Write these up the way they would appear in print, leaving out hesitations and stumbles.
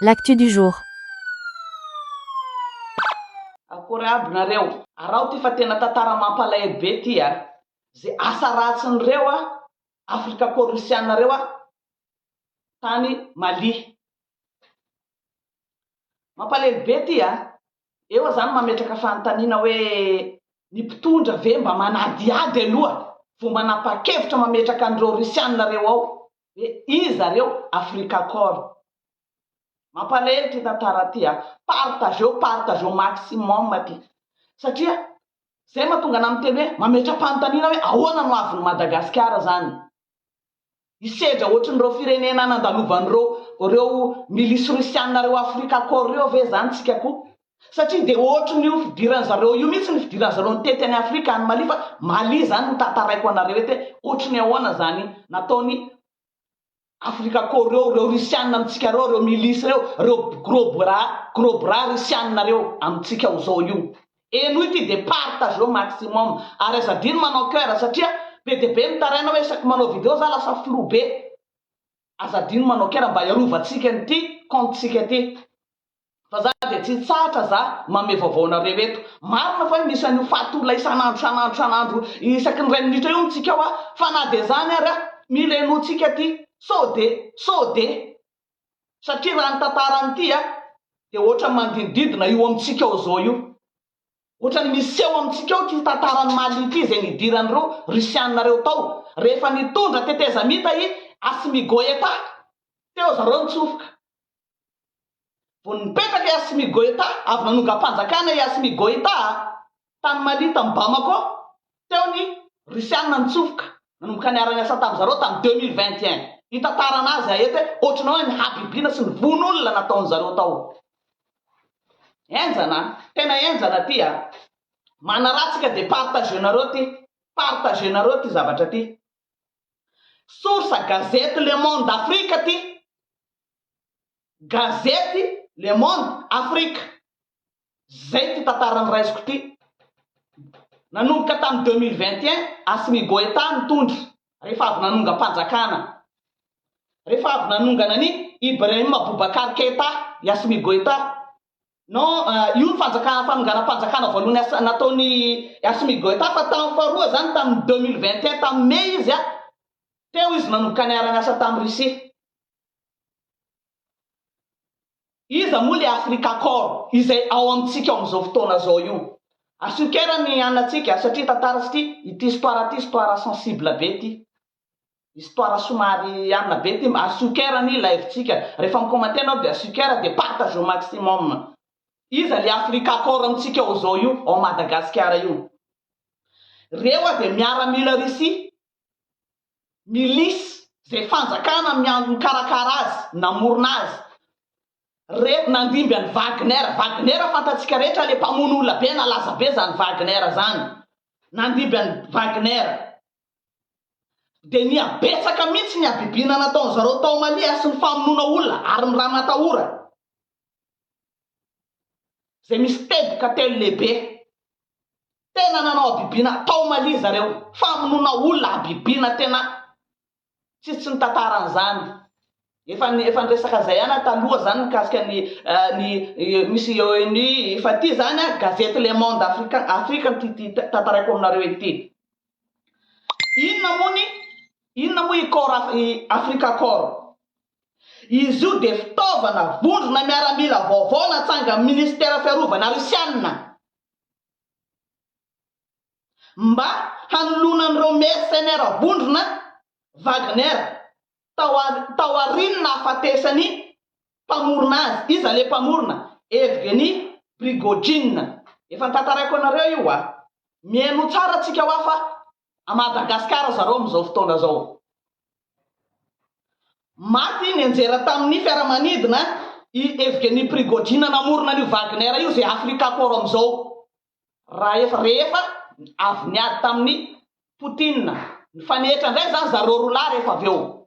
L'actu du jour. Akory aby nareo. Araho ty fa tena tantara mampalahelo be ty a. Ze asa ratsin'ireo a Afrika corps Russiana reo a tany Mali. Mampalahelo be ty a. Eo aho zany mametraka fanontaniana hoe ny mpitondra ve mba manadihady aloha vao manapa-kevitra mametraka an'ireo Russiana reo ao hoe iza reo Afrika corps. Mampalahelo ty tantara ty a! Partageo partageo maximum ty satria zay mahatonga anah miteny hoe mametra-panontaniana hoe ahoana no avin'i Madagasikara zany? Hisedra ohatrin'ireo firenena nandalovan'ireo ireo milisy russiana ireo Afrika corps ireo ve zany tsika koa? Satria dia ohatrin'io fidiran'zareo io mihitsy ny fidiran'zareo nitety an'i Afrika any Mali fa Mali zany no tantaraiko anareo eto hoe ohatrin'ny ahoana zany nataony Afrika Corps reo, reo Russiana amintsika reo, reo milice reo, reo gros bras, gros bras Russiana reo amintsika ao zao io. Henoy ity de partageo maximum. Ary aza adino manao coeur satria be dia be mitaraina hoe isaky manao video za lasa flou be. Aza adino manao coeur mba hiarovantsika an'ity compte tsika ity. Fa za dia tsy hitsahatra za manome vaovao anareo eto. Marina fa hoe misy an'io faty olona isan'andro isan'andro isan'andro isaky ny iray minitra io amintsika ao a! Fa na dia izany ary a, mila henointsika ity sao dia, sao dia. Satria raha ny tantaran'ity a, dia ohatran'ny mandinodidina io amintsika ao izao io. Ohatran'ny miseho amintsika ao ity tantaran'i Mali ity izay nidiran'ireo Russiana ireo tao rehefa nitondra tetezamita i Assimi Goïta. Teo zareo nitsofoka. Vao nipetraka i Assimi Goïta, avy nanongam-panjakana i Assimi Goïta tany Mali, tamin'i Bamako, teo ny Rosiana nitsofoka, nanomboka niara-niasa tamin-dry zareo tamin'ny 2021. Hitantarana azy aho eto hoe ohatran'ny hoe ny habibiana sy ny vono olona nataon-dry zareo tao. Henjana an! Tena henjana ity an! Manaratsy ka dia partager-nareo ity, partager-nareo ity zavatra ity. Source, Gazety Le Monde Afrique ity. Gazety Le Monde Afrique. Zay ty tantara noraisiko ty. Nanomboka tamin'ny 2021, Assimi Goïta nitondra, rehefa avy nanongam-panjakana. Rehefa avy nanongana an'i Ibrahim Boubacar Keïta i Assimi Goïta. Non, io ny fanjakana, fanonganam-panjakana voalohany nataon'i Assimi Goïta, fa tamin'ny faharoa zany tamin'ny 2021, tamin'ny mai izy, teo izy nanomboka niara-niasa tamin'i Russie. Iza moa le Africa Corps izay ao amintsika ao amin'izao fotoana izao io? Asio kera ny anantsika satria tantara sy ity ity histoire ity histoire sensible be ity. Histoire somary anona be ity, asio kera ny live tsika. Rehefa mi-commenter anao dia asio kera dia partage au maximum. Iza le Africa Corps amintsika ao izao io ao Madagasikara io? Reo dia miaramila Russie. Milice izay fanjakana mikarakara azy, namorona azy, re nandimby an'i Wagner, Wagner fantatsika rehetra le mpamono olona be nalaza be zany Wagner zany, nandimby an'i Wagner, de niha betsaka mihitsy ny habibiana nataon'zareo tao Mali sy ny famonoana olona ary ny ramatahora zay misy teboka telo lehibe. Tena nanao habibiana tao Mali zareo, famonoana olona habibiana tena tsisy tsy nitantara an'izany. Efa efa niresaka zay ihany aho taloha zany mikasika ny ny misy ONU fa ity zany a gazety Le Monde Africa Afrique ity ity tantaraiko aminareo ity. Inona moa ny inona moa i corps i Africa Corps? Izy io dia fitaovana vondrona miaramila vaovao natsangan'ny minisitera fiarovana Rosiana. Mba hanoloana an'ireo mercenaires vondrona Wagner tao taorian'ny nahafatesan'ny mpamorona azy. Iza ilay mpamorona? Evgeny Prigojine. Efa notantaraiko anareo io a! Mihainoa tsara tsika hoa fa a Madagascar zareo amin'izao fotoana izao. Maty nianjera tamin'ny fiaramanidina i Evgeny Prigojine namorona an'io Wagner io izay Africa Corps amin'izao. Raha efa rehefa avy niady tamin'i Poutine. Nifanehitra indray izany zareo roa lahy rehefa avy eo.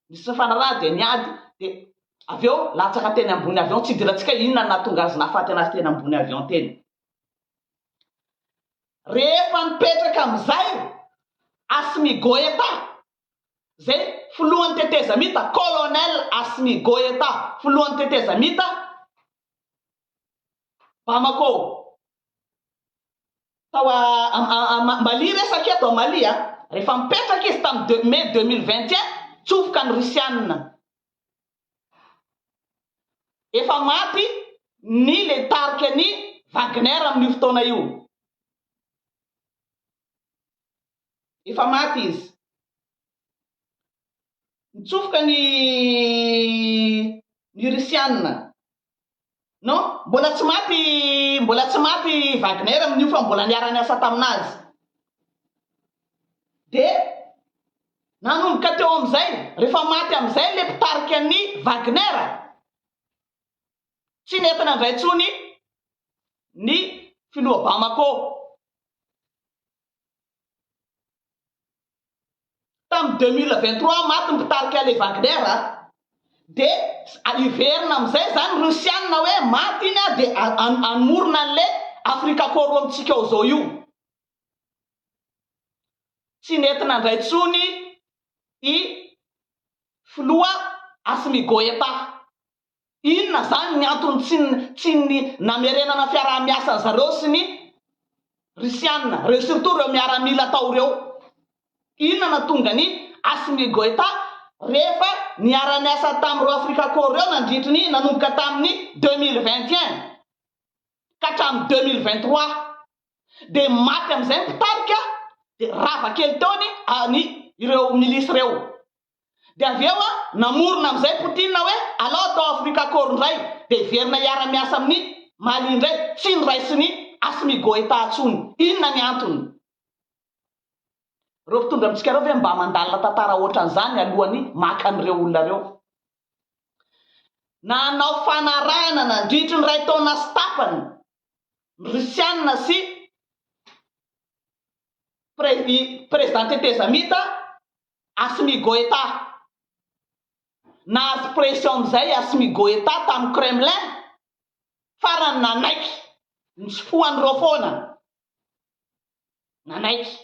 Nisy nifanaraha dia niady dia avy eo latsaka teny ambony avion, tsy idirantsika inona no nahatonga azy nahafaty anazy teny ambony avion teny. Rehefa nipetraka amin'izay Assimi Goïta, izay. filohan'ny tetezamita Colonel Assimi Goïta, filohan'ny tetezamita Bamako. Tao Mali resaka eto, Mali a. Rehefa mipetraka izy tamin'ny mai 2021, tsofoka ny Risianina. Efa maty ny le tarika ny Wagner amin'io fotoana io. Efa maty izy. Nitsofoka ny ny Risianina. Non, mbola tsy maty mbola tsy maty Wagner amin'io fa mbola niara-niasa tamin'azy. Dia nanomboka teo amin'izay, rehefa maty amin'izay ilay mpitarika ny Wagner, tsy nety nandray intsony ny filoha Bamako. Tamin'ny 2023 maty ny mpitarika ilay Wagner, dia hiverina amin'izay izany Rosiana hoe maty iny dia hanorina an'ilay Afrika Corps amintsika ao izao io. Tsy nety nandray intsony i filoha Assimi Goïta. Inona izany ny antony tsy tsy namerenana fiaraha-miasa zareo sy ny Risiana, ireo surtout ireo miaramila tao ireo. Inona nahatonga an'i Assimi Goïta rehefa niara-niasa tamin'ireo Africa Corps ireo nandritry ny nanomboka tamin'ny 2021 ka hatramin'ny 2023. Dia maty amin'izay ny mpitarika dia rava kely teo ny ny ireo milice ireo. Dia avy eo namorona amin'izay Poutine hoe alao atao Africa Corps indray dia hiverina hiara-miasa amin'i Mali indray, tsy noraisin'i Assimi Goïta intsony. Inona ny antony? Ireo mpitondra amintsika ireo ve mba mandalina tantara ohatran'izany alohan'ny maka an'ireo olona ireo? Nanao fanarahana nandritry ny iray taona sy tapany ny Rosiana sy Président tetezamita Assimi Goïta. Nahazo pression amin'izay Assimi Goïta tamin'ny Kremlin, farany nanaiky. Nitsofohan'ireo foana. Nanaiky.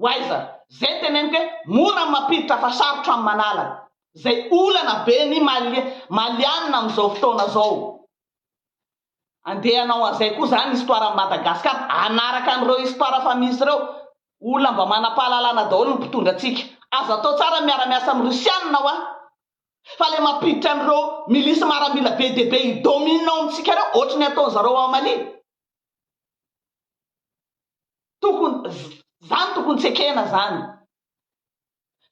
Ho aiza? Zay teneniko hoe mora ny mampiditra fa sarotra ny manala. Zay olana be ny Malianina amin'izao fotoana izao. Andeha hanao an'izay koa zany histoire an'i Madagascar, hanaraka an'ireo histoire fa misy ireo. Olona mba manam-pahalalana daholo ny mpitondra antsika. Azo atao tsara ny miara-miasa amin'ny Russiana hoa. Fa le mampiditra an'ireo milisy maramila be dia be hi-domine ao amintsika ireo, ohatry ny ataon'zareo ao Mali. Tokony, zany tokony tsy ekena zany.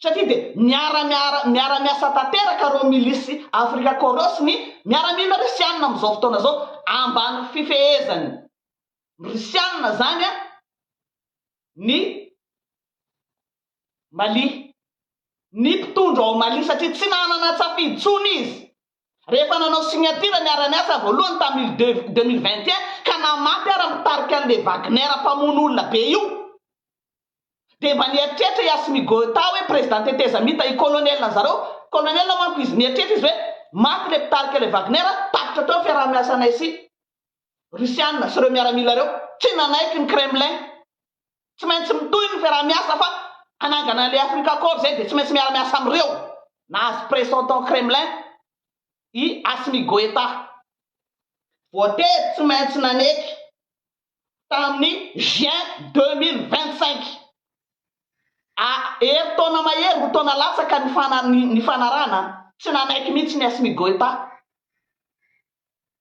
Satria dia miara miara miara miasa tanteraka ireo milisy Afrika Corps sy ny miaramila Risianina amin'izao fotoana izao ambany fifehezan'ny Risianina izany ny Mali. Ny mpitondra ao Mali satria tsy nanana tsafidy intsony izy rehefa nanao signature niara-niasa voalohany tamin'ny 2021 ka namaty ara mitarika an'ilay Wagner mpamono olona be io. Dia mba nieritreritra i Assimi Goïta hoe président tetezamita i colonel an'zareo, colonel manko izy, nieritreritra izy hoe maty ilay mpitarika ilay Wagner, tapitra teo ny fiaraha-miasanay sy Russiana sy ireo miaramila ireo, tsy nanaiky ny Kremlin. Tsy maintsy mitohy ny fiaraha-miasa fa hanangana an'ilay Africa Corps izay dia tsy maintsy miara-miasa amin'ireo. Nahazo pression tao Kremlin i Assimi Goïta. Voatery tsy maintsy naneky. tamin'ny juin 2025. A Herintaona mahery, roa taona latsaka ny nifanarahana, tsy nanaiky mihitsy ny Assimi Goïta.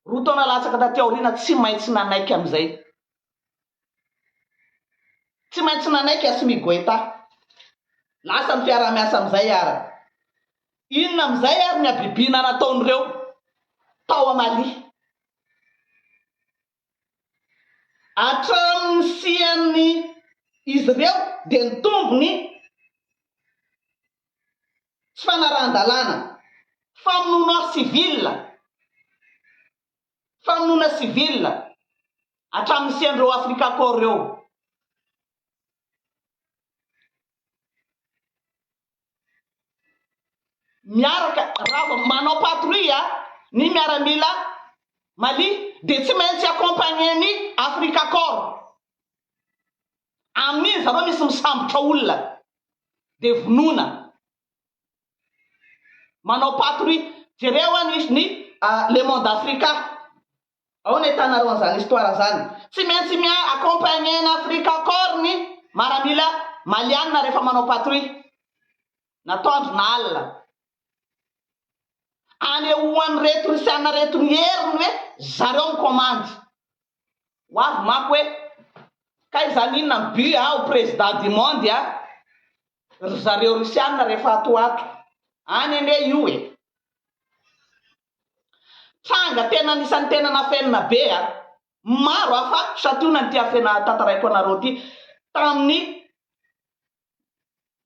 Roa taona latsaka taty aoriana, tsy maintsy nanaiky amin'izay. Tsy maintsy nanaiky Assimi Goïta. Lasa ny fiaraha-miasa amin'izay ary. Inona amin'izay ary ny habibiana nataon'ireo tao Mali? Hatramin'ny nisian'ny izy ireo dia nitombo ny tsy fanarahan-dalàna, famonoana civil, famonoana civil hatramin'ny nisian'ireo Africa Corps ireo. Miaraka, raha vao manao patrouille ny miaramila Mali dia tsy maintsy accompagner ny Africa Corps. Amin'iny zareo misy misambotra olona dia vonoina. Manao patrouille. Jereo an ny ny Le Monde Africa. Ao no ahitanareo an'izany histoire zany. Tsy maintsy mi accompagner ny Africa Corps ny maramila malianina rehefa manao patrouille. Na atoandro na alina. Anehoan'ireto Risiana reto ny heriny hoe zareo mikomandy. Ho avy manko hoe kay zany inona ny but a ho président du monde a ry zareo Risiana rehefa ato ho ato. Any anie io e. Tranga tena anisan'ny tena nafenina be a. Maro a fa santionany ity afena tantaraiko anareo ity. Tamin'ny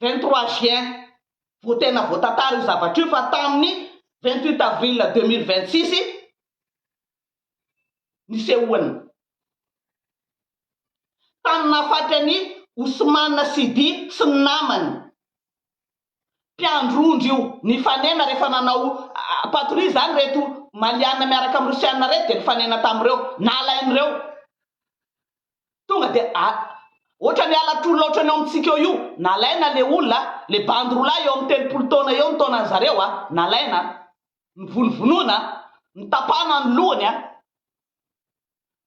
23 juin vao tena voatantara io zavatra io fa tamin'ny 28 avril 2026 nisehoany. Tamin'ny nahafaty an'i Ousmane Sidi sy ny namany. Mpiandry ondry io. Nifanena rehefa nanao patrouille izany ireto Maliana miaraka amin'ny Rosiana ireto dia nifanena tamin'ireo. Nalain'ireo. Tonga dia ohatran'ny halatr'olona ohatran'ny eo amintsika eo io. Nalaina le olona, le bandy roa lahy eo amin'ny 30 taona eo ny taonan'ny zareo a, nalaina, novonovonoina, notapahana ny lohany a.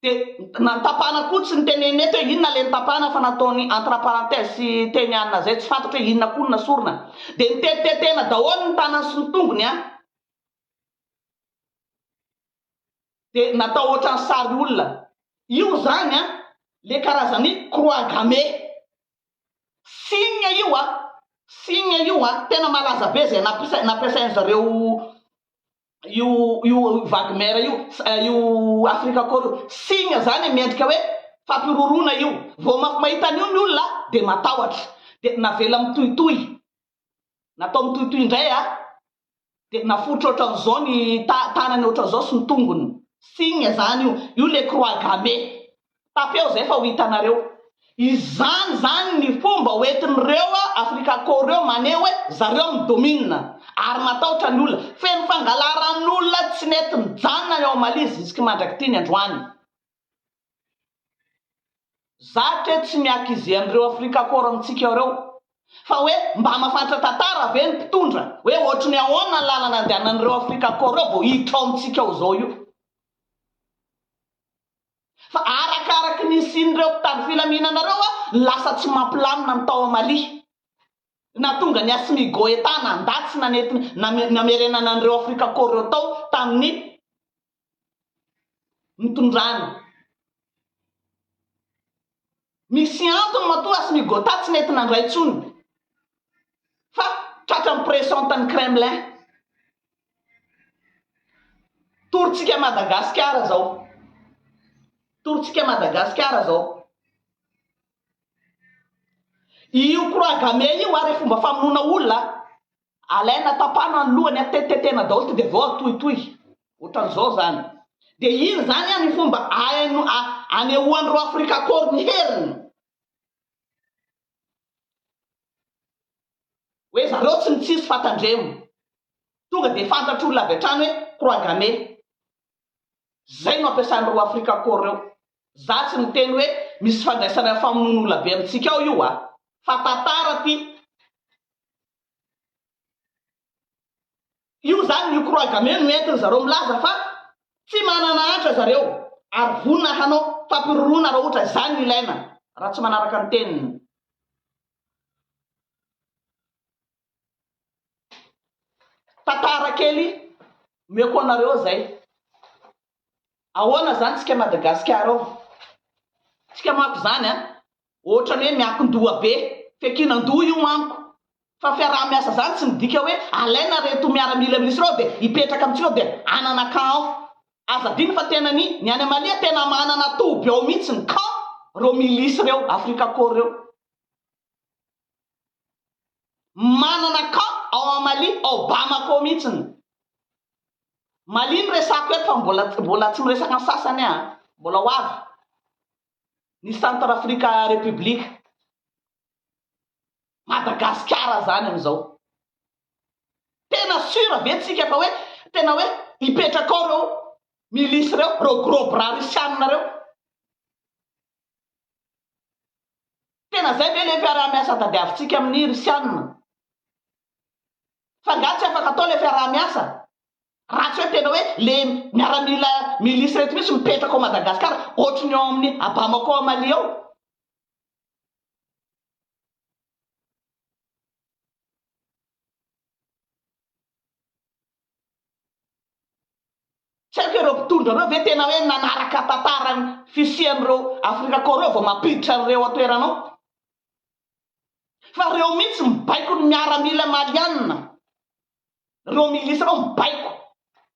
Dia na notapahana koa tsy niteneniny eto hoe inona ilay notapahana fa nataony entre parenthèse sy teny anona izay tsy fantatro hoe inona koa no nasorina. Dia nitetitetehina daholo ny tanany sy ny tongony an. Dia natao ohatran'ny sary olona. Io izany an, le karazan'ny croix gammée. Signe io an, signe io an, tena malaza be izay nampiasain-dry zareo io io Wagner io, io Africa Corps io, signe zany miendrika hoe fampihorohoroana io, vao mahita an'io ny olona dia matahotra, dia navela mitohitohy, natao mitohitohy indray a, dia naforitra ohatran'izao ny tanany ohatran'izao sy ny tongony, signe zany io, io le croix gammée. Tapeo zay fa ho hitanareo. Izany zany ny fomba ho entin'ireo Africa Corps reo maneho hoe zareo mi domine ary matahotra ny olona. Feno fangalaran'olona tsy nety nijanona ny ao Mali jusque mandrak'ity ny androany. Za tre tsy mi accuser an'ireo Africa Corps amintsika ireo fa hoe mba mafantatra tantara ve ny mpitondra hoe ohatry ny ahoana ny lalana andehanan'ireo Africa Corps reo vao hiditra ao amintsika ao zao io. Fa arakaraky ny nisian'ireo mpitandro filaminana ireo no lasa tsy mampilamina ny tao Mali. Nahatonga ny Assimi Goïta nandà tsy nanety namerenana an'ireo Africa Corps ireo tao tamin'ny nitondrany. Misy antony matoa Assimi Goïta tsy nety nandray intsony fa tratran'ny pression tany Kremlin. Torontsika Madagasikara zao. Torontsika Madagasikara zao. Io croix gammée io ary fomba famonoana olona alaina tapahana ny lohany atetitetehina daholo to dia avy eo atohitohy. Ohatran'izao zany. Dia iny zany ny fomba anehoan'ireo Africa Corps ny heriny. Hoe zareo tsy mitsitsy fa tandremo. Tonga dia fantatr'olona avy hatrany hoe croix gammée. Zay no ampiasan'ireo Africa Corps ireo. Za tsy miteny hoe misy fandraisana famonoan'olona be amintsika ao io a! Fa tantara ty. Io zany io croix gammée no entin zareo milaza fa tsy manana antra zareo ary vonona hanao fampiroroana raha ohatra izany no ilaina raha tsy manaraka ny teniny. Tantara kely omeko anareo zay. Ahoana zany tsika Madagasikara ao? Tsika manko zany an, ohatrany hoe miakin-doha be, fiankinan-doha io amiko. Fa fiaraha-miasa zany tsy midika hoe alaina reto miaramila milisy reo dia hipetraka amintsika ao dia hanana camp ao. Aza adino fa tena ny ny any Mali tena manana toby ao mihitsy ny camp reo milisy reo, Africa Corps reo. Manana camp ao Mali, ao Bamako mihitsiny. Mali no resako eto fa mbola mbola tsy miresaka ny sasany aho an. Mbola ho avy ny Centre Africa République. Madagasikara zany amin'izao. Tena sûr ve tsika fa hoe tena hoe hipetraka ao reo milice reo, reo gros bras russiana reo? Tena zay ve le fiaraha-miasa tadiavintsika amin'ny russiana? Fa angaha tsy afaka atao ilay fiaraha-miasa? Raha tsy hoe tena hoe le miaramila milice reto mihitsy mipetraka ao Madagascar ohatry ny ao amin'ny à Bamako ao Mali ao. Tsy haiko ireo mpitondra ireo ve tena hoe nanaraka tantara ny fisian'ireo Afrika Corps ireo vao mampiditra an'ireo an-toerana ao? Fa ireo mihitsy mibaiko ny miaramila malianina. Ireo milice ireo mibaiko.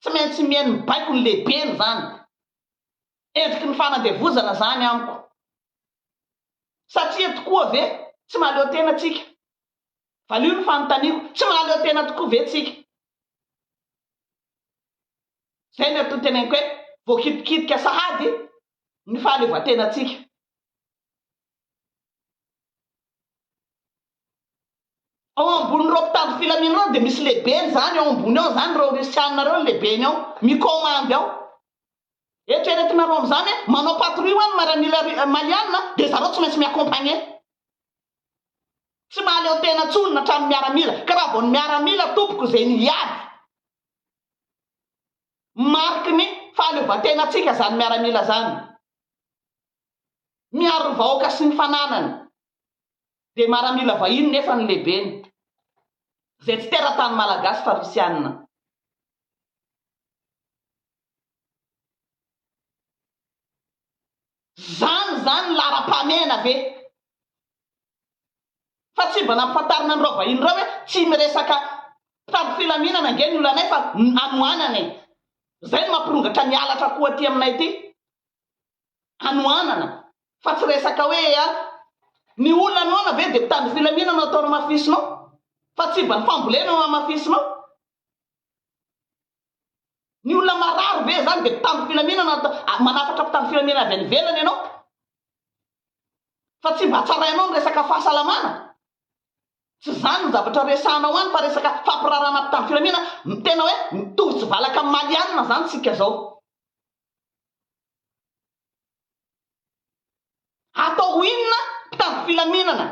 Tsy maintsy mihaino ny baiko ny lehibeny izany. Endriky ny fanandevozana izany amiko. Satria tokoa ve tsy mahaleo tena tsika? Valio ny fanontaniako, tsy mahaleo tena tokoa ve tsika? Izay no teneniko hoe voakitikitika sahady ny fahaleovantenantsika. Ao ambonin'ireo mpitandro filaminana ireo dia misy lehibeny izany ao ambony ao izany ireo Rusiana ireo ny lehibeny ao, mikaomandy ao. Eritreretinareo amin'izany hoe manao patrouille ho'a ny maramila maliana dia zareo tsy maintsy mi-accompagner. Tsy mahaleo tena intsony na hatramin'ny miaramila. Ka raha vao ny miaramila tompoko izay niady, mariky ny fahaleovantenantsika izany miaramila izany. Miaro ny vahoaka sy ny fananany. Dia maramila vahiny nefa ny lehibeny. Izay tsy teratany malagasy fa rusiana. Zany zany laharam-pahamehana ve? Fa tsy mba nampifantarina an'ireo vahiny ireo hoe tsy miresaka mpitandro filaminana ange ny olanay fa hanoanana e! Zay no mampirongatra ny halatra akoho aty aminay aty. Hanoanana fa tsy resaka hoe a! Ny olona noana ve dia mpitandro filaminana no atao hamafisinao? Fa tsy mba ny fambolena no hamafisinao? Ny olona marary ve zany dia mpitandro filaminana manafatra mpitandro filaminana avy any ivelany ianao? Fa tsy mba tsarainao ny resaka fahasalamana? Tsy zany ny zavatra resahanao any fa resaka fampirarahana mpitandro filaminana, tena hoe mitovy tsy valaka amin'ny malianina zany tsika zao. Atao inona mpitandro filaminana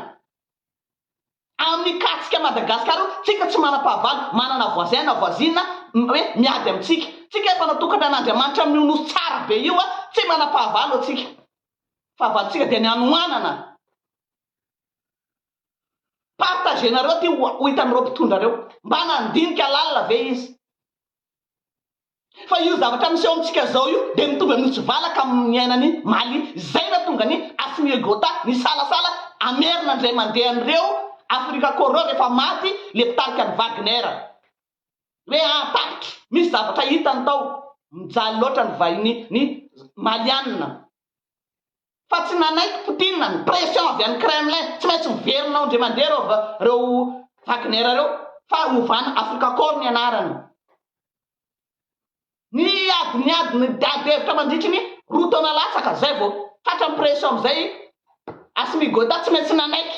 amin'ny cas-tsika Madagascar io, tsika tsy manam-pahavalo, manana voisin na voisine hoe miady amintsika. Tsika efa natokana an'Andriamanitra amin'io nosy tsara be io, tsy manam-pahavalo atsika. Fahavalontsika dia ny hanoanana. Partager-nareo ty ho hitan'ireo mpitondra reo. Mba nandinika lalina ve izy? Fa io zavatra miseho amintsika zao io dia mitovy amin'io tsivalaka niainan'i Mali. Izay nahatonga an'i Assimi Goïta nisalasala hamerina indray mandeha an'ireo Afrika Corps ireo rehefa maty le mpitarika ny Wagner. Hoe ah tapitra, misy zavatra hitany tao. Mijaly loatra ny vahiny ny Malianina. Fa tsy nanaiky Poutine, ny pression avy any Kremlin, tsy maintsy miverina ao indray mandeha ireo ireo Wagner ireo fa ovana Africa Corps ny anarany. Ny ady ny ady ny ady hevitra mandritry ny roa taona latsaka zay vao tratra ny pression amizay Assimi Goïta tsy maintsy nanaiky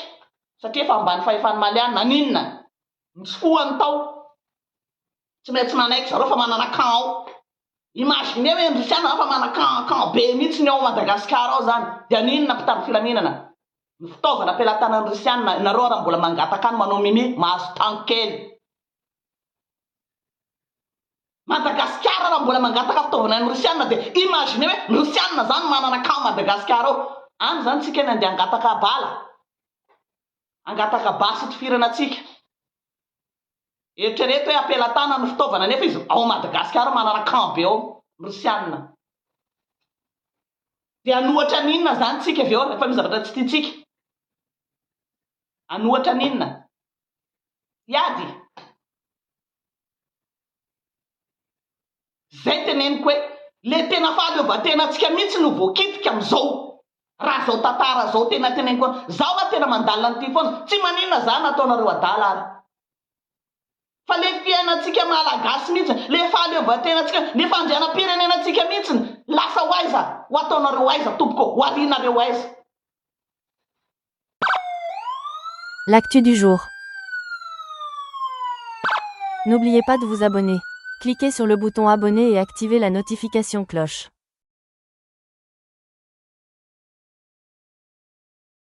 satria efa ambany fahefan'ny Maliana, naninona? Nitsofohany tao. Tsy maintsy manaiky zareo fa manana camp ao. Imaginez hoe ny Rosiana zany fa manana camp camp be mihitsy ny ao Madagascar ao zany. Dia haninona mpitandro filaminana? Ny fitaovana am-pelatanan'ny Rosiana, nareo ary mbola mangataka any manao mimi, mahazo tank kely. Madagasikara raha mbola mangataka fitaovana any Rosiana dia imaginez hoe ny Rosiana zany manana camp Madagascar ao. Any zany tsika ny andeha hangataka bala. Hangataka basy hitifirana antsika. Eritrereto hoe ampelatanana ny fitaovana nefa izy ao Madagasikara manana camp be ao ny Rosiana. Dia hanohatra an'inona izany tsika avy eo rehefa misy zavatra tsy tiantsika? Hanohatra an'inona? Hiady? Zay teneniko hoe le tena fahaleovantenantsika mihitsy no voakitika amizao raha zao tantara zao tena teneniko an zaho a tena mandalina an'ity foana tsy maninona za nataonareo adala ary fa le fiainantsika malagasy mihitsy le fahaleovantenantsika le fandrianam-pirenenantsika mihitsy lasa ho aiza ho ataonareo aiza tompoko ho arianareo aiza. L'actu du jour. N'oubliez pas de vous abonner. Cliquez sur le bouton abonner et activez la notification cloche.